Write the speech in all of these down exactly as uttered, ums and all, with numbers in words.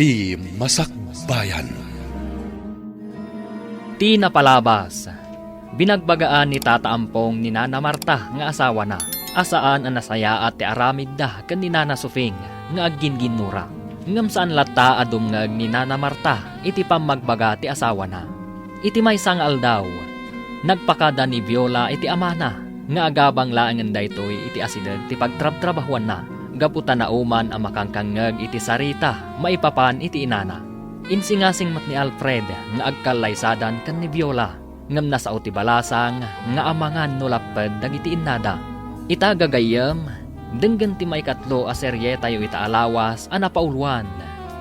Ti Masakbayan. Ti napalabas, binagbagaan ni Tata Ampong ni Nana Marta nga asawana a saan a nasayaat ti aramidda ken ni Nana Sufing nga aggingginnura. Ngem saan latta a dumngeg ni Nana Marta iti pammagbaga ti asawana. Iti maysa nga aldaw, nagpakada ni Viola iti amana nga agabang laengen daytoy iti asideg ti pagtrabtrabahuanna gapu ta nauman a makangkangngeg iti sarita maipapan iti inana. Insingasing met ni Alfred nga agkallaysadan ken ni Viola, ngem nasao ti balasang nga amangan no lapped dagiti innada. Ita gagayyem, denggen ti maikatlo a serietayo ita a lawas a napauloan,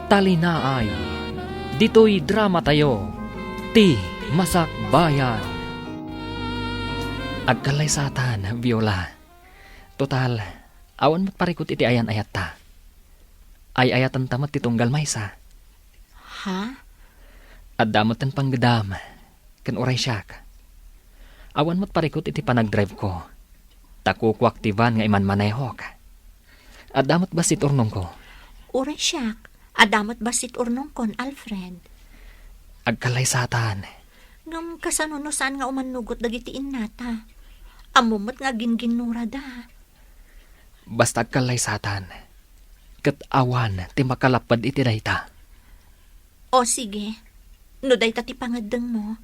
Talinaay. Ditoy dramatayo, Ti Masakbayan. Agkallaysatan, Viola. Total, awan met parikut iti ayan-ayatta. Ay-ayatanta met ti tunggal maysa. Ha? Adda met ti panggedam, ken uray siak. Awan met parikut iti panagdrive ko. Ta kukuak ti van nga imanmanehok. Adda met bassit urnongko. Uray siak, adda met bassit urnongkon, Alfred. Agkallaysatan. Ngem kasano no saan nga umannugot dagiti innata? Ammom met nga aggingginnurada. Basta agkallaysatan. Ket awan ti makalapped iti dayta. O sige, no dayta ti pangeddengmo,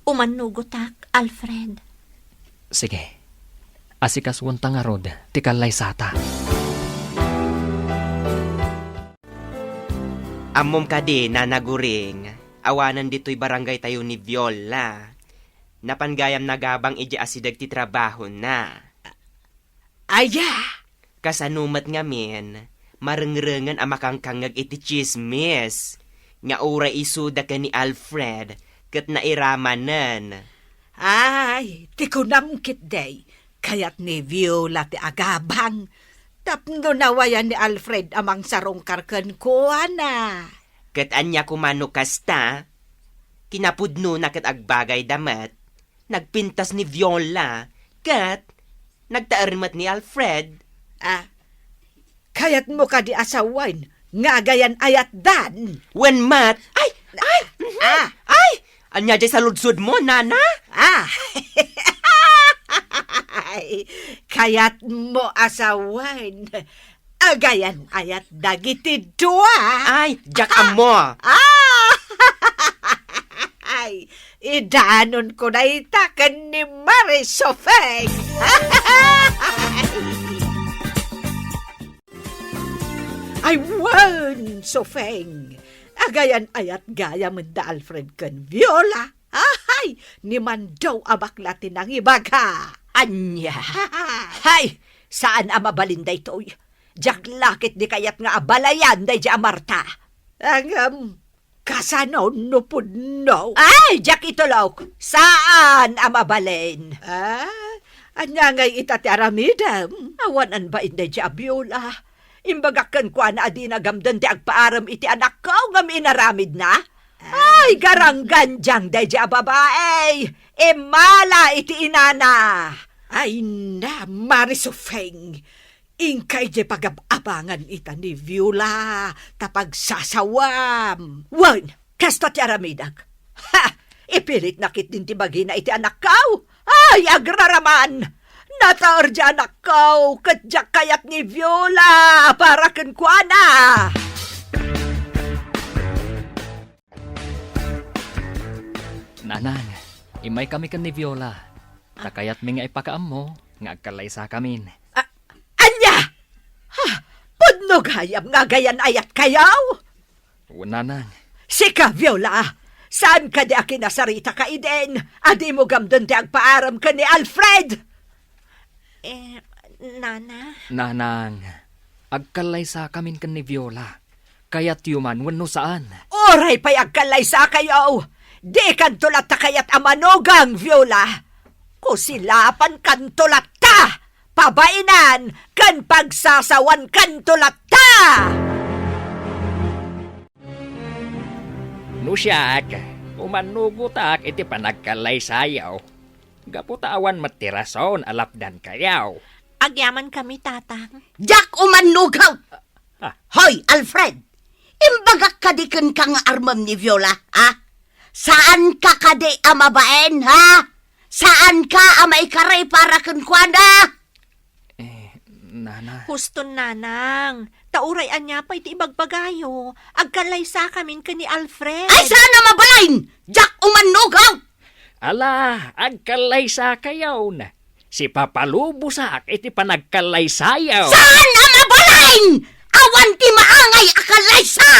umannugotak, Alfred. Sige. Asikasuenta ngarud ti kallaysata. Ammom kadi, Nana Guring, awanen ditoy barangaytayo ni Viola. Napan gayam nagabang idiay asideg ti trabahona. Aya! Kasano met ngamin, marengrengen a makangkangngeg iti tsismis nga uray isuda ken ni Alfred ket nairamanen. Ay, ti kunam ketdi, kayat ni Viola ti agabang tapno nawayan ni Alfred a mangsarungkar kenkuana. Ket ania koma no kasta? Kinapudnona ket agbagayda met. Nagpintas ni Viola, ket nagtaer met ni Alfred. Ah, kayatmo kadi a sawen nga agayan-ayatdan? Wen met. Ay! Ay! Mhm. Ah! Ay! Ania diay saludsodmo, Nana? Ah! Ay, kayatmo a sawen. Agayan-ayat dagiti dua. Ay, diak ammo. Ah! Ay, idanonko dayta ken ni Mari Sofeng. Ay, wen, Sofeng. Agayan-ayat gayam da Alfred ken Viola. Ay, ni Mando a bakla ti nangibaga. Ania? Hay, saan a mabalin daytoy. Diak la ketdi kayat nga abalayan daydiay a Marta. Ngem, kasano no pudno? Ay, diak itulok. Saan a mabalin. Ah, ania ngay ita ti aramidem? Awan a bain daydiay a Viola. Imbagak kenkuana a dina gamden ti agpaarem iti anakko ngem inaramidna. Ay, garanggandiang daydiay a babai! Immala iti inana! Ay na, Mari Sofeng! Inka idiay pagab-abangan ita ni Viola ta pagsasawam. Wen, kasta ti aramidek. Ha! Ipilitna ketdin ti bagina iti anakko. Ay, agraraman! Nataer diay anakko, ket diak kayat ni Viola a para kenkuana! Nanang, immaykami ken ni Viola. Ta kayatmi nga ipakaammo nga agkallaysakamin. A-, ania? Ha? Pudno gayam nga agayan-ayatkayo? Wen, Nanang. Sika, Viola, saan kadi a kinasarita ka idin a dimo gamden ti agpaarem ken ni Alfred? Eh, Nana? Nanang, agkallaysakamin ken ni Viola. Kayatyo man wenno saan? Uray pay agkallaysakayo, dikanto latta kayat a manugang, Viola. Kusilapankanto latta! Pabainan ken pagsasawankanto latta! No siak, umannugotak iti panagkallaysayo, gapu ta awan met ti rason a lapdankayo. Agyamankami, Tatang. Diak umannugaw! Ah. Hoy, Alfred! Imbagak kadi kenka nga armem ni Viola, ha? Saanka kadi a mabain, ha? Saanka a maikari para kenkuana? Eh, Nana. Huston, Nanang. Ta uray ania pay ti ibagbagayo, agkallaysakamin ken ni Alfred. Ay, saan a mabalin! Diak umannugaw! Ala, agkallaysakayon. Sipapalubosak iti panagkallaysayo. Saan a mabalin! Awan ti maangay a kallaysa!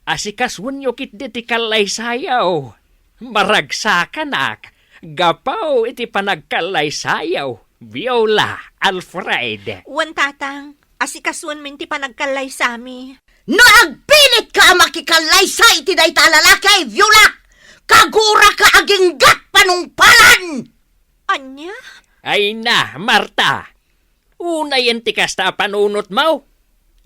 Asikasuenyo ketdi ti kallaysayo. Maragsakanak gapu iti panagkallaysayo, Viola, Alfred. Wen, Tatang, asikasuenmin ti panagkallaysami. No agpilitka a makikallaysa iti dayta a lalaki, Viola, kaguraka aginggat panungpalan! Ania? Ay na, Marta! Unayen ti kasta a panunotmo.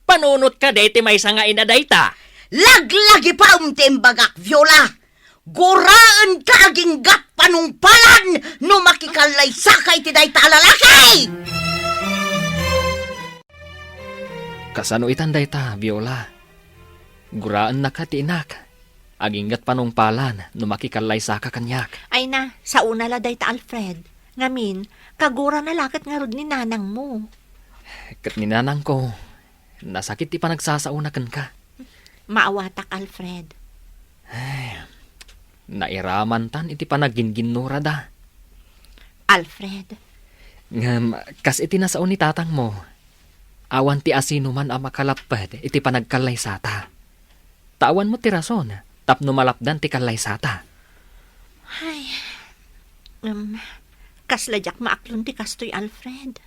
Panunotka dayta maysa nga ina dayta. Laglagipem ti imbagak, Viola. Guraenka aginggat panungpalan no makikallaysaka iti dayta a lalaki! Kasano itan dayta, Viola? Guraennaka ti inak. Aginggat panungpalan no makikallaysaka kaniak. Ay na, saona la dayta, Alfred. Ngamin, kagurana la ket ngarud ni nanangmo. Ket ni nanangko, nasakit ti panagsasaona kenka. Maawatak, Alfred. Ay, nairamantan iti panagginginnurada. Alfred. Ngem, kas iti nasao ni tatangmo, awan ti asinoman a makalapped iti panagkallaysata. Ta awan met ti rason tapno malapdan ti kallaysata. Ay, em, kasla diak maaklon ti kastoy, Alfred.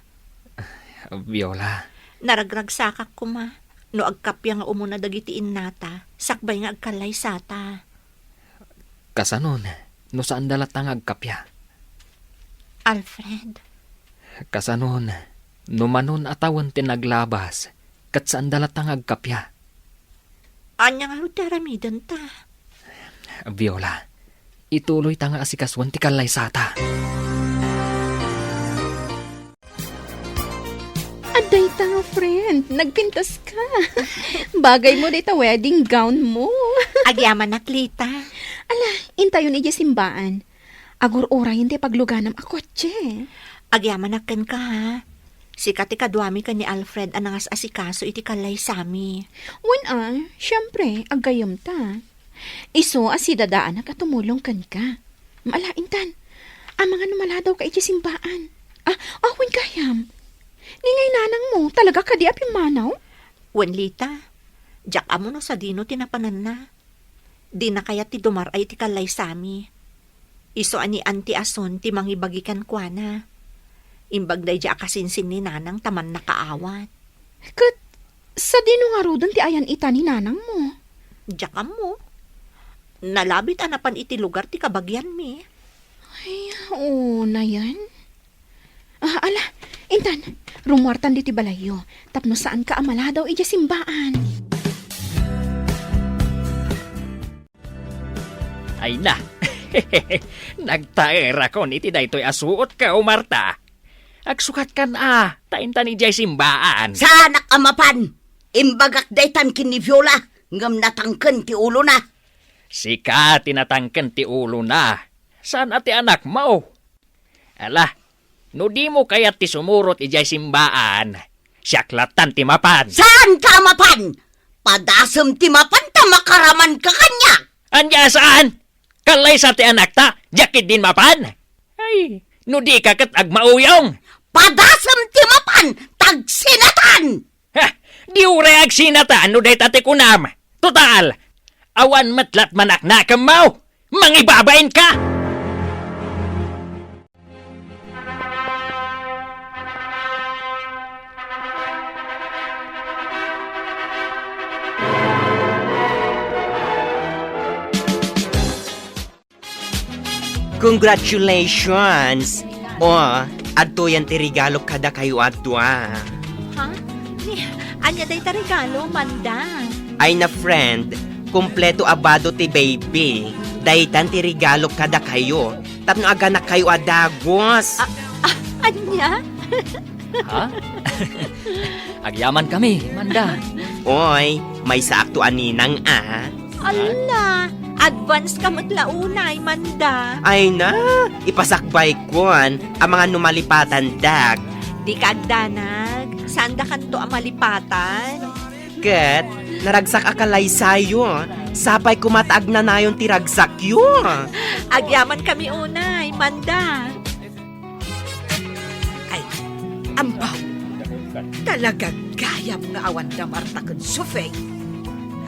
Viola. Naragragsakak koma no agkappia nga umuna dagiti innata sakbay nga agkallaysata. Kasanon, no saanda latta nga agkappia? Alfred. Kasanon, no manon a tawen ti naglabas, ket saanda latta nga agkappia? Ania ngarud ti aramidenta? Viola, ituloyta nga asikasuen ti kallaysata. Adda ita nga friend, nagpintas ka. Bagay mo dayta wedding gown mo. Agyamanak, Lita. Ala, intayon idiay simbaan. Agur-urayen ti pagluganam a kotse. Agyamanak kenka, ha? Sika ti kaduami ken ni Alfred a nangas-asikaso iti kallaysami. Wen a, siempre, aggayyemta. Isu a sidadaanak a tumulong kenka. Ala, intan, amangan no maladawka idiay simbaan. Ah, ah, wen gayam. Ni ngay nanangmo, talaga kadi a pimmanaw? Wen, Lita, diak ammo no sadino ti napananna. Dina kayat ti dumar-ay iti kallaysami. Isu a ni Auntie Asun ti mangibagi kenkuana. Imbag daydiay a kasinsin ni Nanang ta mannakaawat. Ket sadino ngaruden ti ayan ita ni nanangmo? Diak ammo. Nalabit a napan iti lugar ti kabagianmi. Ay, unayen. Ah, ala, intan, rummuartan ditoy balayyo, tapno saanka a maladaw idiay simbaan. Ay na, nagtaerakon iti daytoy a suotko, Marta. Agsukatkan a, ta intan idiay simbaan. Saanak a mapan! Imbagak daytan ken ni Viola, ngem natangken ti ulona. Sika ti natangken ti ulona, saan a ti anakmo. Ala, no dimo kayat ti sumurot idiay simbaan, siak lattan ti mapan. Saanka a mapan! Padasem ti mapan ta makaramanka kaniak! Ania a saan? Kallaysa ti anakta, diak ketdin mapan? Ay, no dika ket agmauyong. Padasem ti mapan, ta agsinatan! Ha! Di uray agsinatan no dayta ti kunam. Total, awan met lattan a nakemmo. Mangibabainka! Congratulations! O, adtoyen ti regalok kadakayo a dua. Ha? Ni, ania dayta regalo, Manda? Ay na, friend, kompleto a bado ti baby. Daytan ti regalok kadakayo tapno aganakkayo a dagus. A-, a-, ania? Ha? Agyamankami, Manda. Oy, Maysaakto a ninang a. Alla, advance ka met la unay, Manda. Ay na, ipasakbaykon, amangan no malipatandak. Dika agdanag, saandakanto a malipatan. Ket, naragsak a kalaysayo, sapay koma ta agnanayon ti ragsakyo. Agyamankami unay, Manda. Ay, ambaw. Talaga gayam nga awan da Marta ken Sufeng.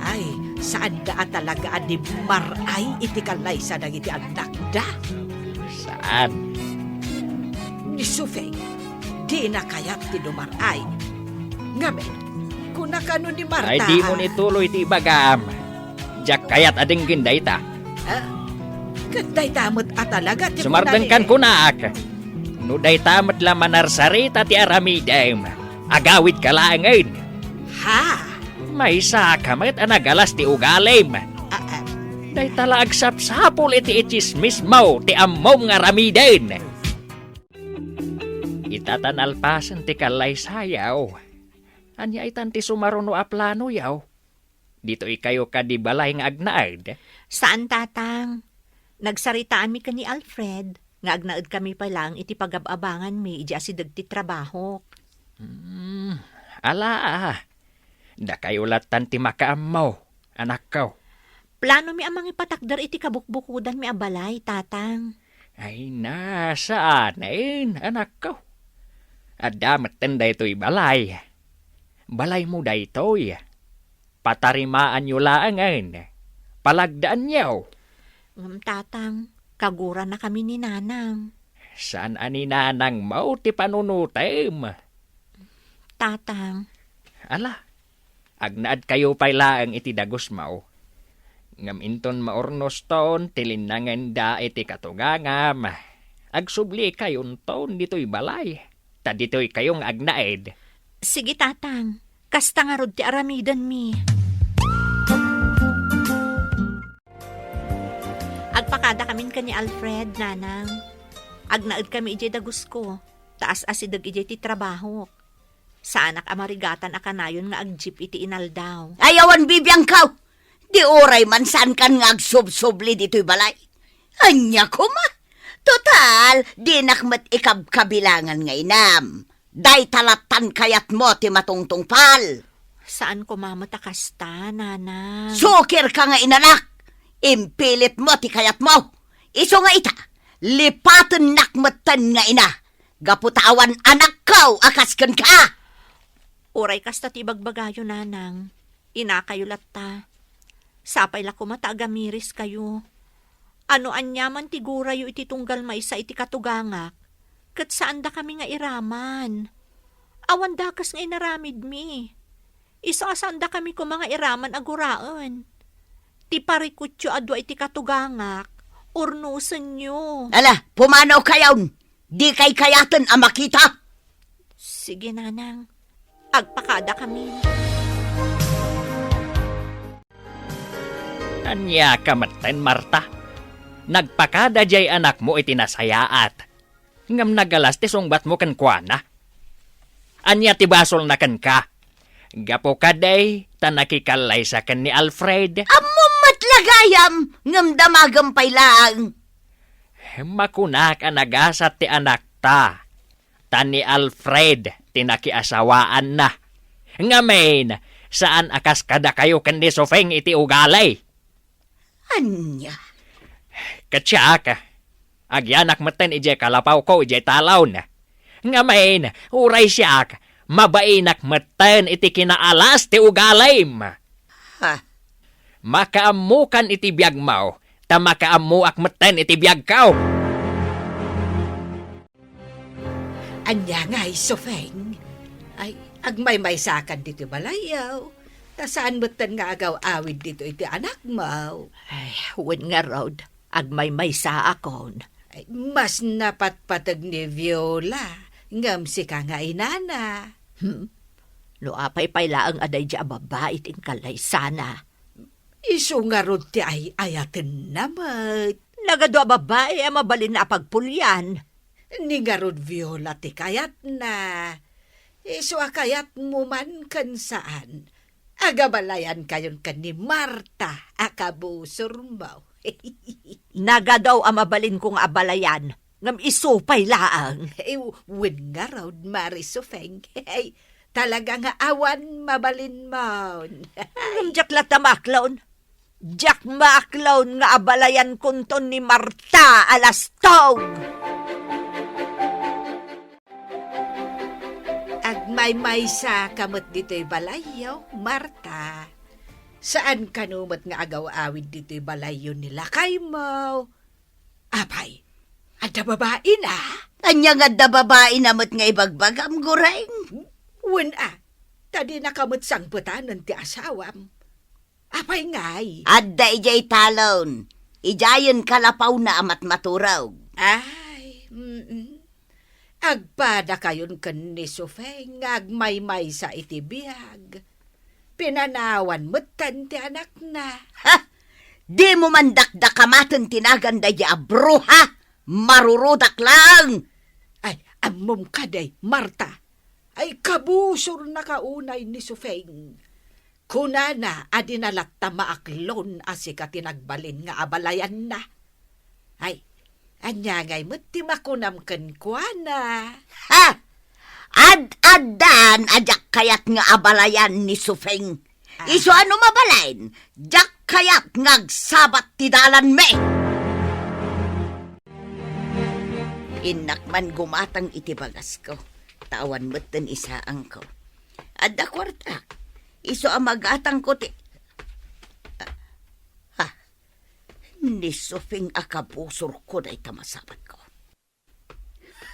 Ay, saanda a talaga a di mar-ay iti kalaysa dagiti annakda. Saan? Ni Sufeng, dina kayat ti dumar-ay. Ngamin, kuna kano ni Marta. Ay, dimo a ni tuloy ti ibagam. Diak kayat a denggen dayta. Ah, ket dayta met a talaga ti Sumardengkan kunak. No dayta met la manarsarita ti aramidem, agawidka laengen. Ha? Maysaak met a nagalas ti ugalim. Ah, ah. Dayta la agsapsapul iti itsismismo ti ammom nga aramiden. Ita ta nalpasen ti kallaysayo. Ania itan ti sumaruno a planoyo? Ditoykayo kadi balay nga agnaed? Saan, Tatang. Nagsaritaanmi ken ni Alfred nga agnaedkami pay laeng iti pagab-abanganmi idiay asideg ti trabahok. Hmm, ala, dakayo lattan ti makaammo, anakko. Planomi a mangipatakder iti kabukbukodanmi a balay, Tatang. Ay na, saanen, anakko. Adda metten daytoy balay. Balaymo daytoy. Patarimaanyo laengen. Palagdaanyo. Ngem, Tatang, kaguranakami ni Nanang. Saan a ni Nanangmo ti panunotem? Tatang. Ala, agnaedkayo pay laeng iti dagusmo. Ngem inton maurnoston ti linnangenda iti katugangam, agsublikayon ditoy balay. Ta ditoykayo nga agnaed. Sige, Tatang. Kasta ngarud ti aramidenmi. Agpakadakamin ken ni Alfred, Nanang. Agnaedkami idiay dagusko, ta as-asideg idiay ti trabahok. Saanak a marigatan a kanayon nga agjeep iti inaldaw. Ay, awan bibiangko! Di uray man saankan nga agsubsubli ditoy balay. Ania koma? Total, dinak met ikabkabilangan nga inam. Dayta lattan kayatmo ti matungtungpal. Saan koma met a kasta, Nanang. Sukirka nga inalak! Impilitmo ti kayatmo. Isu nga ita, lipatennak metten nga ina. Gapu ta awan anakko a kas kenka. Uray kasta ti ibagbagayo, Nanang, inakayo latta. Sapay la koma ta agamiriskayo. No aniaman ti gurayo iti tunggal maysa iti katugangak, ket saandakami nga iraman. Awan dakes nga inaramidmi. Isu a saandakami koma nga iraman a guraen. Ti parikutyo a dua iti katugangak, urnosenyo. Ala, pumanaw kayon! Dikay kayaten a makita! Sige, Nanang. Agpakadakami. Ania ka metten, Marta? Nagpakada diay anakmo iti nasayaat. Ngem nagalas ti sungbatmo kenkuana. Ania ti basolna kenka? Gapu kadi ta nakikallaysa ken ni Alfred? Ammom met la gayam, ngem damagem pay laeng. Makunak a nagasat ti anakta, ta ni Alfred ti nakiasawaanna. Ngamin, saan a kas kadakayo ken ni Sufeng iti ugali. Ania? Ket siak, agyanak metten idiay kalapawko idiay talon. Ngamin, uray siak, mabainak metten iti kinaalas ti ugalim. Ha? Makaammokan iti biagmo, ta makaammoak metten iti biagko. Ania ngay, Sufeng? Ay, agmaymaysakan ditoy balayyo. Ta saan metten nga agaw-awid ditoy ti anakmo? Ay, wen ngarud, agmaymaysaakon. Ay, mas napatpateg ni Viola, ngem sika nga inana. Hmm? No apay pay laeng a daydi a babbai ti inkallaysana. Isu ngarud ti ay-ayatenna met. Nagadu a babbai a mabalinna a pagpulian. Ni ngarud Viola ti kayatna. Isu a kayatmo man ken saan. Agabalayankayon ken ni Marta a kabusormo. Nagadaw a mabalinko nga abalayan, ngem isu pay laeng. Eh, wen ngarud, Mari Sufeng. Ay, talaga nga awan mabalinmon. Ngem diak latta maaklon. Diak maaklon nga abalayankonton ni Marta a lastog. Agmaymaysa ka met ditoy balayyo, Marta. Saan kano met nga agaw-awid ditoy balayyo ni lakaymo? Apay, adda babaina? Ania nga adda babaina met nga ibagbagam, Goreng? Wen a, ta dinaka met sangpetanen ti asawam. Apay ngay? Adda idiay talon. Idiayen kalapawna a matmaturog. Ay, mm. Agpadakayon ken ni Sufeng nga agmaymaysa iti biag. Pinanawan metten ti anakna. Ha! Dimo man dakdakamaten ti nagan daydi a bruha? Marurudak laeng! Ay, ammom kadi, Marta. Ay, kabusornaka unay ni Sufeng. Kunana a dina latta maaklon a sika ti nagbalin nga abalayanna. Ay, ania ngay met ti makunam kenkuana? Ha! Ad-addan a diak kayat nga abalayan ni Sufeng. Ah. Isu a no mabalin, diak kayat nga agsabat ti dalanmi. Innak man gumatang iti bagasko, ta awan metten isaangko. Adda kuartak. Isu a magatangko ti, ha, ni Sufeng a kabusorko dayta masabatko.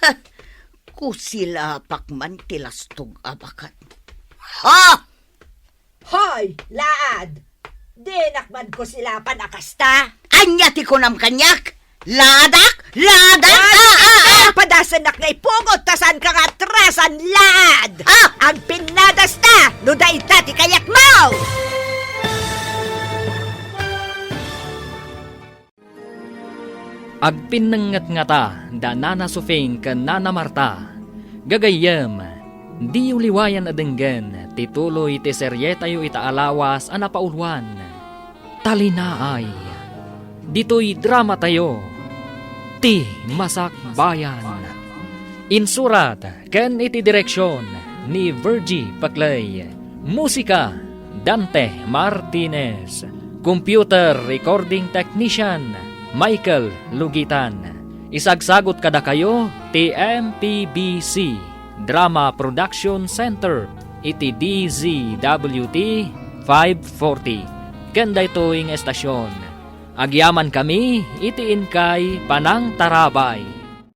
Ha! Kusilapak man ti lastog a bakat. Ha! Hoy, laad! Dinak man kusilapan a kasta? Ania ti kunam kaniak? Laadak? Laadak? Ah, ah, ah, ah! Padasennak nga ipugot ta saanka nga atrasan, laad! Ah! Agpinnadasta no dayta ti kayatmo! Agpinnengnget ngata da Nana Sufeng ken Nana Marta. Gagayyem, diyo liwayan a denggen ti tuloy ti serietayo ita a lawas a napauluan, Talinaay. Ditoy dramatayo, Ti Masakbayan. Insurat ken iti direksion ni Virgie Paclay. Musika, Dante Martinez. Computer recording technician, Michael Lugitan. Isagsagut kadakayo ti M P B C Drama Production Center iti D Z W T five forty. Ken daytoy nga estasyon, agyamankami iti inkay panangtarabay.